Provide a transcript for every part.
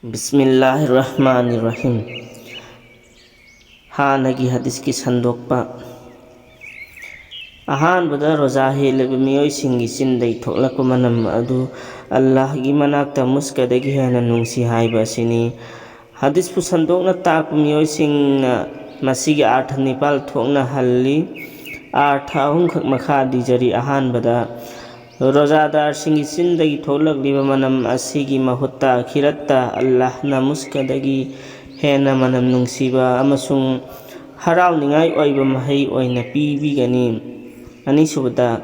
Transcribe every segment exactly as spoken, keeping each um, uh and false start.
ꯕꯤꯁꯃꯤꯜꯂꯥꯍꯤꯔ ꯔꯍꯃꯥꯅꯤꯔ ꯔꯍꯤꯝ꯫ ꯍꯥꯟꯅꯒꯤ ꯍꯗꯤꯁꯀꯤ ꯁꯟꯗꯣꯛꯄ꯫ ꯑꯍꯥꯟꯕꯗ ꯔꯣꯖꯥ ꯍꯦꯜꯂꯤꯕ ꯃꯤꯑꯣꯏꯁꯤꯡꯒꯤ ꯆꯤꯟꯗꯒꯤ ꯊꯣꯛꯂꯛꯄ ꯃꯅꯝ ꯑꯗꯨ ꯑꯜꯂꯥꯍꯒꯤ ꯃꯅꯥꯛꯇ ꯃꯨꯁꯀꯗꯒꯤ ꯍꯦꯟꯅ ꯅꯨꯡꯁꯤ ꯍꯥꯏꯕ ꯑꯁꯤꯅꯤ꯫ ꯍꯗꯤꯁꯄꯨ ꯁꯟꯗꯣꯛꯅ ꯇꯥꯛꯄ ꯃꯤꯑꯣꯏꯁꯤꯡꯅ ꯃꯁꯤꯒꯤ ꯑꯥꯔꯊ ꯅꯤꯄꯥꯜ ꯊꯣꯛꯅ ꯍꯜꯂꯤ꯫ ꯑꯥꯔꯊ ꯑꯍꯨꯝꯈꯛ ꯃꯈꯥ ꯗꯤꯖꯔꯤ꯫ ꯑꯍꯥꯟꯕꯗ, ꯔꯣꯖꯥꯗꯥꯔꯁꯤꯡꯒꯤ ꯆꯤꯟꯗꯒꯤ ꯊꯣꯛꯂꯛꯂꯤꯕ ꯃꯅꯝ ꯑꯁꯤꯒꯤ ꯃꯍꯨꯠꯇ ꯑꯈꯤꯔꯠꯇ ꯑꯜꯂꯥꯍꯅ ꯃꯨꯁꯀꯗꯒꯤ ꯍꯦꯟꯅ ꯃꯅꯝ ꯅꯨꯡꯁꯤꯕ ꯑꯃꯁꯨꯡ ꯍꯔꯥꯎꯅꯤꯡꯉꯥꯏ ꯑꯣꯏꯕ ꯃꯍꯩ ꯑꯣꯏꯅ ꯄꯤꯕꯤꯒꯅꯤ꯫ ꯑꯅꯤꯁꯨꯕꯗ,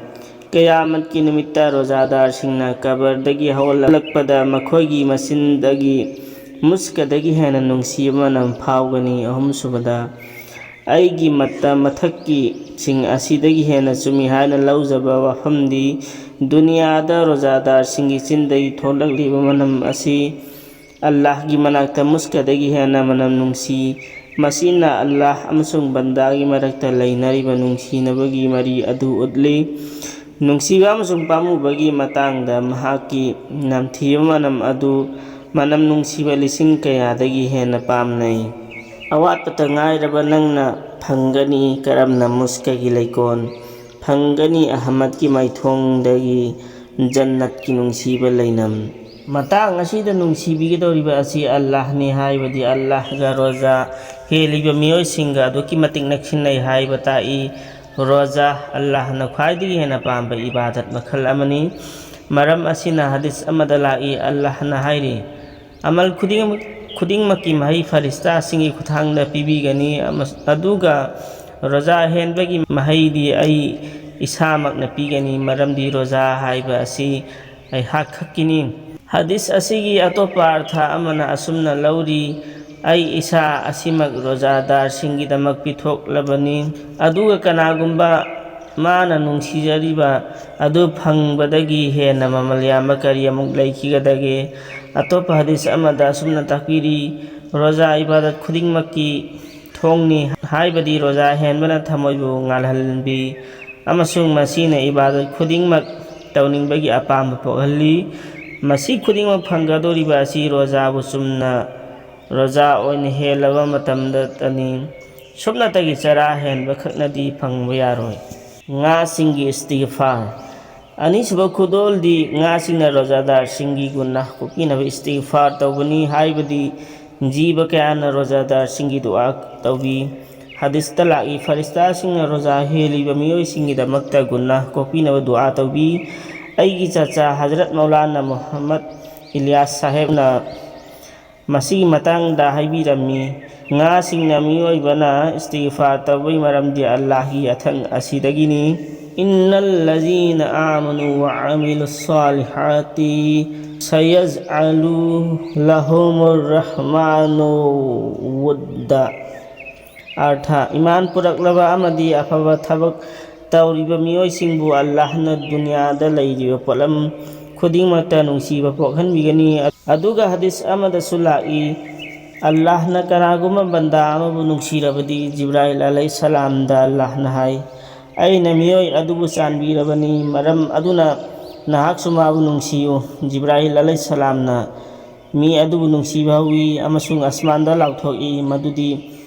ꯀꯌꯥꯃꯠꯀꯤ ꯅꯨꯃꯤꯠꯇ ꯔꯣꯖꯥꯗꯥꯔꯁꯤꯡꯅ ꯀꯕꯔꯗꯒꯤ ꯍꯧꯒꯠꯂꯛꯄꯗ ꯃꯈꯣꯏꯒꯤ ꯃꯆꯤꯟꯗꯒꯤ ꯃꯨꯁꯀꯗꯒꯤ ꯍꯦꯟꯅ ꯅꯨꯡꯁꯤꯕ ꯃꯅꯝ ꯐꯥꯎꯒꯅꯤ꯫ ꯑꯍꯨꯝꯁꯨꯕꯗ, ꯑꯩꯒꯤ ꯃꯠꯇ ꯃꯊꯛꯀꯤꯁꯤꯡ ꯑꯁꯤꯗꯒꯤ ꯍꯦꯟꯅ ꯆꯨꯝꯃꯤ ꯍꯥꯏꯅ ꯂꯧꯖꯕ ꯋꯥꯐꯝꯗꯤ, ꯗꯨꯅꯤꯌꯥꯗ ꯔꯣꯖꯥꯗꯥꯔꯁꯤꯡꯒꯤ ꯆꯤꯟꯗꯒꯤ ꯊꯣꯛꯂꯛꯂꯤꯕ ꯃꯅꯝ ꯑꯁꯤ ꯑꯜꯂꯥꯍꯒꯤ ꯃꯅꯥꯛꯇ ꯃꯨꯁꯀꯗꯒꯤ ꯍꯦꯟꯅ ꯃꯅꯝ ꯅꯨꯡꯁꯤ꯫ ꯃꯁꯤꯅ ꯑꯜꯂꯥꯍ ꯑꯃꯁꯨꯡ ꯕꯟꯗꯥꯒꯤ ꯃꯔꯛꯇ ꯂꯩꯅꯔꯤꯕ ꯅꯨꯡꯁꯤꯅꯕꯒꯤ ꯃꯔꯤ ꯑꯗꯨ ꯎꯠꯂꯤ꯫ ꯅꯨꯡꯁꯤꯕ ꯑꯃꯁꯨꯡ ꯄꯥꯝꯃꯨꯕꯒꯤ ꯃꯇꯥꯡꯗ ꯃꯍꯥꯛꯀꯤ ꯅꯝꯊꯤꯕ ꯃꯅꯝ ꯑꯗꯨ ꯃꯅꯝ ꯅꯨꯡꯁꯤꯕ ꯂꯤꯁꯤꯡ ꯀꯌꯥꯗꯒꯤ ꯍꯦꯟꯅ ꯄꯥꯝꯅꯩ꯫ ꯑꯋꯥꯠꯄꯇ ꯉꯥꯏꯔꯕ ꯅꯪꯅ ꯐꯪꯒꯅꯤ꯫ ꯀꯔꯝꯅ ꯃꯨꯁꯀꯒꯤ ꯂꯩꯀꯣꯜ ꯐꯪꯒꯅꯤ? ꯑꯍꯃꯗꯀꯤ ꯃꯥꯏꯊꯣꯡꯗꯒꯤ ꯖꯟꯅꯠꯀꯤ ꯅꯨꯡꯁꯤꯕ ꯂꯩꯅꯝ꯫ ꯃꯇꯥꯡ ꯑꯁꯤꯗ ꯅꯨꯡꯁꯤꯕꯤꯒꯗꯧꯔꯤꯕ ꯑꯁꯤ ꯑꯜꯂꯥꯍꯅꯤ, ꯍꯥꯏꯕꯗꯤ ꯑꯜꯂꯥꯍꯒ ꯔꯣꯖꯥ ꯍꯦꯜꯂꯤꯕ ꯃꯤꯑꯣꯏꯁꯤꯡꯒ ꯑꯗꯨꯛꯀꯤ ꯃꯇꯤꯛ ꯅꯛꯁꯤꯟꯅꯩ ꯍꯥꯏꯕ ꯇꯥꯛꯏ꯫ ꯔꯣꯖꯥ ꯑꯜꯂꯥꯍꯅ ꯈ꯭ꯋꯥꯏꯗꯒꯤ ꯍꯦꯟꯅ ꯄꯥꯝꯕ ꯏꯕꯥꯗꯠ ꯃꯈꯜ ꯑꯃꯅꯤ꯫ ꯃꯔꯝ ꯑꯁꯤꯅ ꯍꯗꯤꯁ ꯑꯃꯗ ꯂꯥꯛꯏ, ꯑꯜꯂꯥꯍꯅ ꯍꯥꯏꯔꯤ, ꯑꯃꯜ ꯈꯨꯗꯤꯡꯃꯛ, ꯈꯨꯗꯤꯡꯃꯛꯀꯤ ꯃꯍꯩ ꯐꯔꯤꯁꯇꯥꯁꯤꯡꯒꯤ ꯈꯨꯠꯊꯥꯡꯗ ꯄꯤꯕꯤꯒꯅꯤ, ꯑꯃꯁ-, ꯑꯗꯨꯒ ꯔꯣꯖꯥ ꯍꯦꯟꯕꯒꯤ ꯃꯍꯩꯗꯤ ꯑꯩ ꯏꯁꯥꯃꯛꯅ ꯄꯤꯒꯅꯤ, ꯃꯔꯝꯗꯤ ꯔꯣꯖꯥ ꯍꯥꯏꯕ ꯑꯁꯤ ꯑꯩꯍꯥꯛ ꯈꯛꯀꯤꯅꯤ꯫ ꯍꯗꯤꯁ ꯑꯁꯤꯒꯤ ꯑꯇꯣꯞꯄ ꯑꯔꯊ ꯑꯃꯅ ꯑꯁꯨꯝꯅ ꯂꯧꯔꯤ, ꯑꯩ ꯏꯁꯥ ꯑꯁꯤꯃꯛ ꯔꯣꯖꯥꯗꯥꯔꯁꯤꯡꯒꯤꯗꯃꯛ ꯄꯤꯊꯣꯛꯂꯕꯅꯤ, ꯑꯗꯨꯒ ꯀꯅꯥꯒꯨꯝꯕ ꯃꯥꯅ ꯅꯨꯡꯁꯤꯖꯔꯤꯕ ꯑꯗꯨ ꯐꯪꯕꯗꯒꯤ ꯍꯦꯟꯅ ꯃꯃꯜ ꯌꯥꯝꯕ ꯀꯔꯤ ꯑꯃꯨꯛ ꯂꯩꯈꯤꯒꯗꯒꯦ? ꯑꯇꯣꯞꯄ ꯍꯗꯤꯁ ꯑꯃꯗ ꯑꯁꯨꯝꯅ ꯇꯥꯛꯄꯤꯔꯤ, ꯔꯣꯖꯥ ꯏꯕꯥꯗꯠ ꯈꯨꯗꯤꯡꯃꯛꯀꯤ ꯊꯣꯡꯅꯤ, ꯍꯥꯏꯕꯗꯤ ꯔꯣꯖꯥ ꯍꯦꯟꯕꯅ ꯊꯃꯣꯏꯕꯨ ꯉꯥꯜꯍꯟꯕꯤ ꯑꯃꯁꯨꯡ ꯃꯁꯤꯅ ꯏꯕꯥꯗꯠ ꯈꯨꯗꯤꯡꯃꯛ ꯇꯧꯅꯤꯡꯕꯒꯤ ꯑꯄꯥꯝꯕ ꯄꯣꯛꯍꯜꯂꯤ꯫ ꯃꯁꯤ ꯈꯨꯗꯤꯡꯃꯛ ꯐꯪꯒꯗꯧꯔꯤꯕ ꯑꯁꯤ ꯔꯣꯖꯥꯕꯨ ꯆꯨꯝꯅ ꯔꯣꯖꯥ ꯑꯣꯏꯅ ꯍꯦꯜꯂꯕ ꯃꯇꯝꯗꯇꯅꯤ꯫ ꯁꯨꯞꯅꯇꯒꯤ ꯆꯔꯥ ꯍꯦꯟꯕ ꯈꯛꯅꯗꯤ ꯐꯪꯕ ꯌꯥꯔꯣꯏ꯫ ꯉꯥꯁꯤꯡꯒꯤ ꯏꯁꯇꯤꯒꯐꯥꯔ꯫ ꯑꯅꯤꯁꯨꯕ ꯈꯨꯗꯣꯜꯗꯤ ꯉꯥꯁꯤꯡꯅ ꯔꯣꯖꯥꯗꯥꯔꯁꯤꯡꯒꯤ ꯒꯨꯅꯥꯍ ꯀꯣꯛꯄꯤꯅꯕ ꯏꯁꯇꯤꯒꯐꯥꯔ ꯇꯧꯕꯅꯤ, ꯍꯥꯏꯕꯗꯤ ꯖꯤꯕ ꯀꯌꯥꯅ ꯔꯣꯖꯥꯗꯥꯔꯁꯤꯡꯒꯤ ꯗꯨꯑꯥ ꯇꯧꯕꯤ꯫ ꯍꯗꯤꯁꯇ ꯂꯥꯛꯏ, ꯐꯔꯤꯁꯇꯥꯁꯤꯡꯅ ꯔꯣꯖꯥ ꯍꯦꯜꯂꯤꯕ ꯃꯤꯑꯣꯏꯁꯤꯡꯒꯤꯗꯃꯛꯇ ꯒꯨꯅꯥꯍ ꯀꯣꯛꯄꯤꯅꯕ ꯗꯨꯑꯥ ꯇꯧꯕꯤ꯫ ꯑꯩꯒꯤ ꯆꯆꯥ ꯍꯖꯔꯠ ꯃꯧꯂꯥꯅꯥ ꯃꯨꯍꯝꯃꯗ ꯏꯂꯤꯌꯥꯁ ꯁꯥꯍꯦꯕꯅ ꯃꯁꯤꯒꯤ ꯃꯇꯥꯡꯗ ꯍꯥꯏꯕꯤꯔꯝꯃꯤ, ꯉꯥꯁꯤꯡꯅ ꯃꯤꯑꯣꯏꯕꯅ ꯏꯁꯇꯤꯒꯐꯥꯔ ꯇꯧꯕꯒꯤ ꯃꯔꯝꯗꯤ ꯑꯜꯂꯥꯍꯒꯤ ꯑꯊꯪ ꯑꯁꯤꯗꯒꯤꯅꯤ꯫ إن الذين آمنوا وعملوا الصالحات سيجعل لهم الرحمن ودا꯫ ꯑꯔꯊ, ꯏꯃꯥꯟ ꯄꯨꯔꯛꯂꯕ ꯑꯃꯗꯤ ꯑꯐꯕ ꯊꯕꯛ ꯇꯧꯔꯤꯕ ꯃꯤꯑꯣꯏꯁꯤꯡꯕꯨ ꯑꯜꯂꯥꯍꯅ ꯗꯨꯅꯤꯌꯥꯗ ꯂꯩꯔꯤꯕ ꯄꯣꯠꯂꯝ ꯈꯨꯗꯤꯡꯃꯛꯇ ꯅꯨꯡꯁꯤꯕ ꯄꯣꯛꯍꯟꯕꯤꯒꯅꯤ꯫ ꯑꯗꯨꯒ ꯍꯗꯤꯁ ꯑꯃꯗꯁꯨ ꯂꯥꯛꯏ, ꯑꯜꯂꯥꯍꯅ ꯀꯅꯥꯒꯨꯝꯕ ꯕꯟꯗꯥ ꯑꯃꯕꯨ ꯅꯨꯡꯁꯤꯔꯕꯗꯤ, ꯖꯤꯕ꯭ꯔꯥꯏꯜ ꯑꯂꯩꯍꯤꯁꯁꯂꯥꯝꯗ ꯑꯜꯂꯥꯍꯅ ꯍꯥꯏ, "ꯑꯩꯅ ꯃꯤꯑꯣꯏ ꯑꯗꯨꯕꯨ ꯆꯥꯟꯕꯤꯔꯕꯅꯤ, ꯃꯔꯝ ꯑꯗꯨꯅ ꯅꯍꯥꯛꯁꯨ ꯃꯥꯕꯨ ꯅꯨꯡꯁꯤꯌꯨ"꯫ ꯖꯤꯕ꯭ꯔꯥꯏꯜ ꯑꯂꯩꯍꯤꯁꯁꯂꯥꯝꯅ ꯃꯤ ꯑꯗꯨꯕꯨ ꯅꯨꯡꯁꯤꯕ ꯍꯧꯏ ꯑꯃꯁꯨꯡ ꯑꯁꯃꯥꯟꯗ ꯂꯥꯎꯊꯣꯛꯏ ꯃꯗꯨꯗꯤ,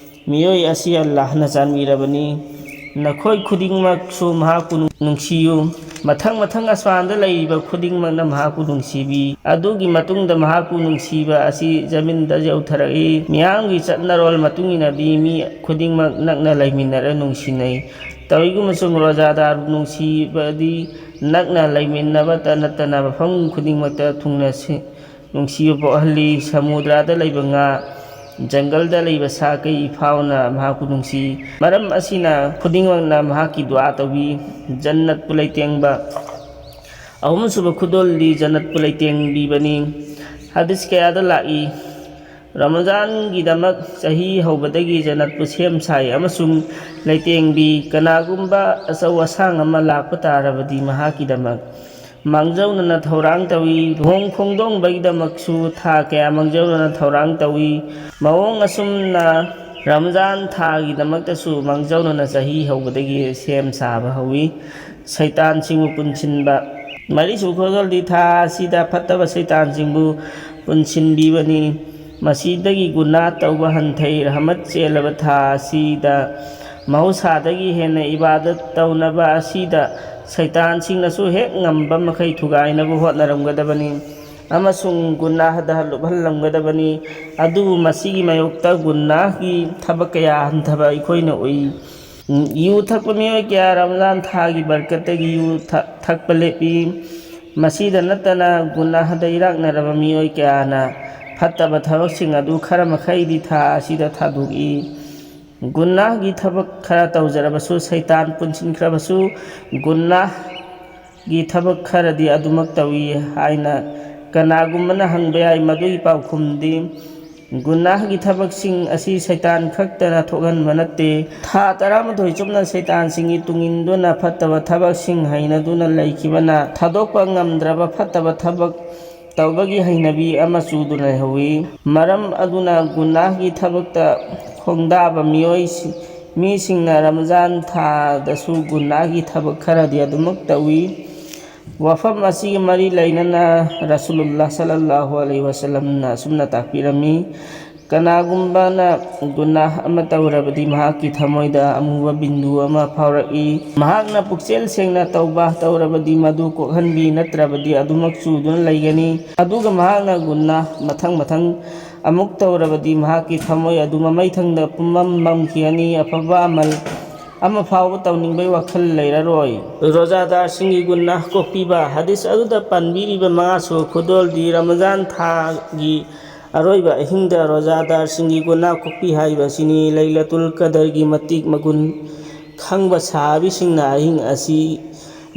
"ꯃꯤꯑꯣꯏ ꯑꯁꯤ ꯑꯜꯂꯥꯍꯅ ꯆꯥꯟꯕꯤꯔꯕꯅꯤ꯫ ꯅꯈꯣꯏ ꯈꯨꯗꯤꯡꯃꯛꯁꯨ ꯃꯍꯥꯛꯄꯨ ꯅꯨꯡꯁꯤꯌꯨ"꯫ ꯃꯊꯪ ꯃꯊꯪ ꯑꯁꯃꯥꯟꯗ ꯂꯩꯔꯤꯕ ꯈꯨꯗꯤꯡꯃꯛꯅ ꯃꯍꯥꯛꯄꯨ ꯅꯨꯡꯁꯤꯕꯤ꯫ ꯑꯗꯨꯒꯤ ꯃꯇꯨꯡꯗ ꯃꯍꯥꯛꯄꯨ ꯅꯨꯡꯁꯤꯕ ꯑꯁꯤ ꯖꯃꯤꯟꯗ ꯌꯧꯊꯔꯛꯏ꯫ ꯃꯤꯌꯥꯝꯒꯤ ꯆꯠꯅꯔꯣꯜ ꯃꯇꯨꯡ ꯏꯟꯅꯗꯤ ꯃꯤ ꯈꯨꯗꯤꯡꯃꯛ ꯅꯛꯅ ꯂꯩꯃꯤꯟꯅꯔ ꯅꯨꯡꯁꯤꯅꯩ꯫ ꯇꯧꯏꯒꯨꯝꯕꯁꯨꯡ ꯔꯣꯖꯥꯗꯥꯔꯕꯨ ꯅꯨꯡꯁꯤꯕꯗꯤ ꯅꯛꯅ ꯂꯩꯃꯤꯟꯅꯕꯇ ꯅꯠꯇꯅ ꯃꯐꯝ ꯈꯨꯗꯤꯡꯃꯛꯇ ꯊꯨꯡꯅ ꯁꯤ-, ꯅꯨꯡꯁꯤꯕ ꯄꯣꯛꯍꯜꯂꯤ꯫ ꯁꯃꯨꯗ꯭ꯔꯗ ꯂꯩꯕ ꯉꯥ, ꯖꯪꯒꯜꯗ ꯂꯩꯕ ꯁꯥ ꯀꯩ ꯐꯥꯎꯅ ꯃꯍꯥꯛꯄꯨ ꯅꯨꯡꯁꯤ꯫ ꯃꯔꯝ ꯑꯁꯤꯅ ꯈꯨꯗꯤꯡꯃꯛꯅ ꯃꯍꯥꯛꯀꯤ ꯗꯨꯑꯥ ꯇꯧꯕꯤ꯫ ꯖꯟꯅꯠꯄꯨ ꯂꯩꯇꯦꯡꯕ꯫ ꯑꯍꯨꯝꯁꯨꯕ ꯈꯨꯗꯣꯜꯗꯤ ꯖꯟꯅꯠꯄꯨ ꯂꯩꯇꯦꯡꯕꯤꯕꯅꯤ꯫ ꯍꯗꯤꯁ ꯀꯌꯥꯗ ꯂꯥꯛꯏ, ꯔꯃꯖꯥꯟꯒꯤꯗꯃꯛ ꯆꯍꯤ ꯍꯧꯕꯗꯒꯤ ꯖꯟꯅꯠꯄꯨ ꯁꯦꯝ ꯁꯥꯏ ꯑꯃꯁꯨꯡ ꯂꯩꯇꯦꯡꯕꯤ꯫ ꯀꯅꯥꯒꯨꯝꯕ ꯑꯆꯧ ꯑꯁꯥꯡ ꯑꯃ ꯂꯥꯛꯄ ꯇꯥꯔꯕꯗꯤ ꯃꯍꯥꯛꯀꯤꯗꯃꯛ ꯃꯥꯡꯖꯧꯅꯅ ꯊꯧꯔꯥꯡ ꯇꯧꯏ꯫ ꯂꯨꯍꯣꯡ ꯈꯣꯡꯗꯣꯡꯕꯒꯤꯗꯃꯛꯁꯨ ꯊꯥ ꯀꯌꯥ ꯃꯥꯡꯖꯧꯅꯅ ꯊꯧꯔꯥꯡ ꯇꯧꯏ꯫ ꯃꯑꯣꯡ ꯑꯁꯨꯝꯅ ꯔꯃꯖꯥꯟ ꯊꯥꯒꯤꯗꯃꯛꯇꯁꯨ ꯃꯥꯡꯖꯧꯅꯅ ꯆꯍꯤ ꯍꯧꯕꯗꯒꯤ ꯁꯦꯝ ꯁꯥꯕ ꯍꯧꯏ꯫ ꯁꯩꯇꯥꯟꯁꯤꯡꯕꯨ ꯄꯨꯟꯁꯤꯟꯕ꯫ ꯃꯔꯤꯁꯨ ꯈꯣꯗꯣꯜꯗꯤ ꯊꯥ ꯑꯁꯤꯗ ꯐꯠꯇꯕ ꯁꯩꯇꯥꯟꯁꯤꯡꯕꯨ ꯄꯨꯟꯁꯤꯟꯕꯤꯕꯅꯤ꯫ ꯃꯁꯤꯗꯒꯤ ꯒꯨꯅꯥ ꯇꯧꯕ ꯍꯟꯊꯩ꯫ ꯔꯍꯃꯠ ꯆꯦꯜꯂꯕ ꯊꯥ ꯑꯁꯤꯗ ꯃꯍꯧꯁꯥꯗꯒꯤ ꯍꯦꯟꯅ ꯏꯕꯥꯗꯠ ꯇꯧꯅꯕ ꯑꯁꯤꯗ ꯁꯩꯇꯥꯟꯁꯤꯡꯅꯁꯨ ꯍꯦꯛ ꯉꯝꯕ ꯃꯈꯩ ꯊꯨꯒꯥꯏꯅꯕ ꯍꯣꯠꯅꯔꯝꯒꯗꯕꯅꯤ ꯑꯃꯁꯨꯡ ꯒꯨꯅꯥꯍꯗ ꯂꯨꯞꯍꯜꯂꯝꯒꯗꯕꯅꯤ꯫ ꯑꯗꯨꯕꯨ ꯃꯁꯤꯒꯤ ꯃꯥꯌꯣꯛꯇ ꯒꯨꯅꯥꯍꯒꯤ ꯊꯕꯛ ꯀꯌꯥ ꯍꯟꯊꯕ ꯑꯩꯈꯣꯏꯅ ꯎꯏ꯫ ꯌꯨ ꯊꯛꯄ ꯃꯤꯑꯣꯏ ꯀꯌꯥ ꯔꯃꯖꯥꯟ ꯊꯥꯒꯤ ꯕꯔꯀꯠꯇꯒꯤ ꯌꯨ ꯊ-, ꯊꯛꯄ ꯂꯦꯞꯄꯤ꯫ ꯃꯁꯤꯗ ꯅꯠꯇꯅ ꯒꯨꯅꯥꯍꯗ ꯏꯔꯥꯛꯅꯔꯕ ꯃꯤꯑꯣꯏ ꯀꯌꯥꯅ ꯐꯠꯇꯕ ꯊꯕꯛꯁꯤꯡ ꯑꯗꯨ ꯈꯔ ꯃꯈꯩꯗꯤ ꯊꯥ ꯑꯁꯤꯗ ꯊꯥꯗꯣꯛꯏ꯫ ꯒꯨꯅꯥꯍꯒꯤ ꯊꯕꯛ ꯈꯔ ꯇꯧꯖꯔꯕꯁꯨ, ꯁꯩꯇꯥꯟ ꯄꯨꯟꯁꯤꯟꯈ꯭ꯔꯕꯁꯨ, ꯒꯨꯅꯥꯍꯒꯤ ꯊꯕꯛ ꯈꯔꯗꯤ ꯑꯗꯨꯃꯛ ꯇꯧꯏ ꯍꯥꯏꯅ ꯀꯅꯥꯒꯨꯝꯕꯅ ꯍꯪꯕ ꯌꯥꯏ꯫ ꯃꯗꯨꯒꯤ ꯄꯥꯎꯈꯨꯝꯗꯤ, ꯒꯨꯅꯥꯍꯒꯤ ꯊꯕꯛꯁꯤꯡ ꯑꯁꯤ ꯁꯩꯇꯥꯟ ꯈꯛꯇꯅ ꯊꯣꯛꯍꯟꯕ ꯅꯠꯇꯦ꯫ ꯊꯥ ꯇꯔꯥꯃꯥꯊꯣꯏ ꯆꯨꯞꯅ ꯁꯩꯇꯥꯟꯁꯤꯡꯒꯤ ꯇꯨꯡꯏꯟꯗꯨꯅ ꯐꯠꯇꯕ ꯊꯕꯛꯁꯤꯡ ꯍꯩꯅꯗꯨꯅ ꯂꯩꯈꯤꯕꯅ ꯊꯥꯗꯣꯛꯄ ꯉꯝꯗ꯭ꯔꯕ ꯐꯠꯇꯕ ꯊꯕꯛ ꯇꯧꯕꯒꯤ ꯍꯩꯅꯕꯤ ꯑꯃ ꯆꯨꯗꯨꯅ ꯂꯩꯍꯧꯋꯤ꯫ ꯃꯔꯝ ꯑꯗꯨꯅ ꯒꯨꯅꯥꯍꯒꯤ ꯊꯕꯛꯇ ꯈꯣꯡꯗꯥꯕ ꯃꯤꯑꯣꯏꯁꯤꯡ, ꯃꯤꯁꯤꯡꯅ ꯔꯃꯖꯥꯟ ꯊꯥꯗꯁꯨ ꯒꯨꯅꯥꯍꯒꯤ ꯊꯕꯛ ꯈꯔꯗꯤ ꯑꯗꯨꯃꯛ ꯇꯧꯏ꯫ ꯋꯥꯐꯝ ꯑꯁꯤꯒ ꯃꯔꯤ ꯂꯩꯅꯅ ꯔꯁꯨꯂꯨꯜꯂꯥꯍ ꯁꯜꯂꯜꯂꯥꯍꯨ ꯑꯂꯩꯍꯤ ꯋꯥꯁꯜꯂꯝꯅ ꯑꯁꯨꯝꯅ ꯇꯥꯛꯄꯤꯔꯝꯃꯤ, ꯀꯅꯥꯒꯨꯝꯕꯅ ꯒꯨꯅꯥꯍ ꯑꯃ ꯇꯧꯔꯕꯗꯤ ꯃꯍꯥꯛꯀꯤ ꯊꯃꯣꯏꯗ ꯑꯃꯨꯕ ꯕꯤꯟꯗꯨ ꯑꯃ ꯐꯥꯎꯔꯛꯏ꯫ ꯃꯍꯥꯛꯅ ꯄꯨꯛꯆꯦꯜ ꯁꯦꯡꯅ ꯇꯧꯕ ꯇꯧꯔꯕꯗꯤ ꯃꯗꯨ ꯀꯣꯛꯍꯟꯕꯤ, ꯅꯠꯇ꯭ꯔꯕꯗꯤ ꯑꯗꯨꯃꯛ ꯆꯨꯗꯨꯅ ꯂꯩꯒꯅꯤ꯫ ꯑꯗꯨꯒ ꯃꯍꯥꯛꯅ ꯒꯨꯅꯥꯍ ꯃꯊꯪ ꯃꯊꯪ ꯑꯃꯨꯛ ꯇꯧꯔꯕꯗꯤ ꯃꯍꯥꯛꯀꯤ ꯊꯃꯣꯏ ꯑꯗꯨ ꯃꯃꯩꯊꯪꯗ ꯄꯨꯝꯃꯝ ꯃꯝꯈꯤꯒꯅꯤ꯫ ꯑꯐꯕ ꯑꯃꯜ ꯑꯃ ꯐꯥꯎꯕ ꯇꯧꯅꯤꯡꯕꯒꯤ ꯋꯥꯈꯜ ꯂꯩꯔꯔꯣꯏ꯫ ꯔꯣꯖꯥꯗꯥꯔꯁꯤꯡꯒꯤ ꯒꯨꯅꯥꯍ ꯀꯣꯛꯄꯤꯕ꯫ ꯍꯗꯤꯁ ꯑꯗꯨꯗ ꯄꯟꯕꯤꯔꯤꯕ ꯃꯉꯥꯁꯨꯕ ꯈꯨꯗꯣꯜꯗꯤ ꯔꯃꯖꯥꯟ ꯊꯥꯒꯤ ꯑꯔꯣꯏꯕ ꯑꯍꯤꯡꯗ ꯔꯣꯖꯥꯗꯥꯔꯁꯤꯡꯒꯤ ꯒꯨꯅꯥꯍ ꯀꯣꯛꯄꯤ ꯍꯥꯏꯕ ꯑꯁꯤꯅꯤ꯫ ꯂꯩꯂꯇꯨꯜ ꯀꯗꯔꯒꯤ ꯃꯇꯤꯛ ꯃꯒꯨꯟ ꯈꯪꯕ ꯁꯍꯥꯕꯤꯁꯤꯡꯅ ꯑꯍꯤꯡ ꯑꯁꯤ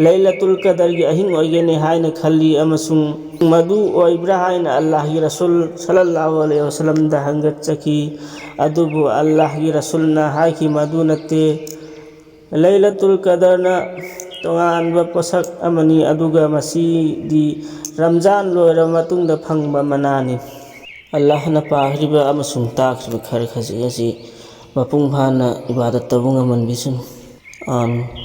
ꯂꯩꯂꯇꯨꯜ ꯀꯗꯔꯒꯤ ꯑꯍꯤꯡ ꯑꯣꯏꯒꯅꯤ ꯍꯥꯏꯅ ꯈꯜꯂꯤ ꯑꯃꯁꯨꯡ ꯃꯗꯨ ꯑꯣꯏꯕ꯭ꯔꯥ ꯍꯥꯏꯅ ꯑꯜꯂꯥꯍꯒꯤ ꯔꯁꯨꯜ ꯁꯜꯂꯜꯂꯥꯍꯨ ꯑꯂꯩꯍꯤ ꯋꯥꯁꯜꯂꯝꯗ ꯍꯪꯒꯠꯆꯈꯤ꯫ ꯑꯗꯨꯕꯨ ꯑꯜꯂꯥꯍꯒꯤ ꯔꯁꯨꯜꯅ ꯍꯥꯏꯈꯤ, "ꯃꯗꯨ ꯅꯠꯇꯦ꯫ ꯂꯩꯂꯇꯨꯜ ꯀꯗꯔꯅ ꯇꯣꯉꯥꯟꯕ ꯄꯣꯠꯁꯛ ꯑꯃꯅꯤ, ꯑꯗꯨꯒ ꯃꯁꯤꯗꯤ ꯔꯝꯖꯥꯟ ꯂꯣꯏꯔꯕ ꯃꯇꯨꯡꯗ ꯐꯪꯕ ꯃꯅꯥꯅꯤ"꯫ ꯑꯜꯂꯥꯍꯅ ꯄꯥꯈ꯭ꯔꯤꯕ ꯑꯃꯁꯨꯡ ꯇꯥꯛꯈ꯭ꯔꯤꯕ ꯈꯔ ꯈꯖꯤꯛ ꯑꯁꯤ ꯃꯄꯨꯡ ꯐꯥꯅ ꯏꯕꯥꯗꯠ ꯇꯧꯕ ꯉꯝꯍꯟꯕꯤꯁꯅꯨ꯫ ꯑꯥꯃꯤꯟ꯫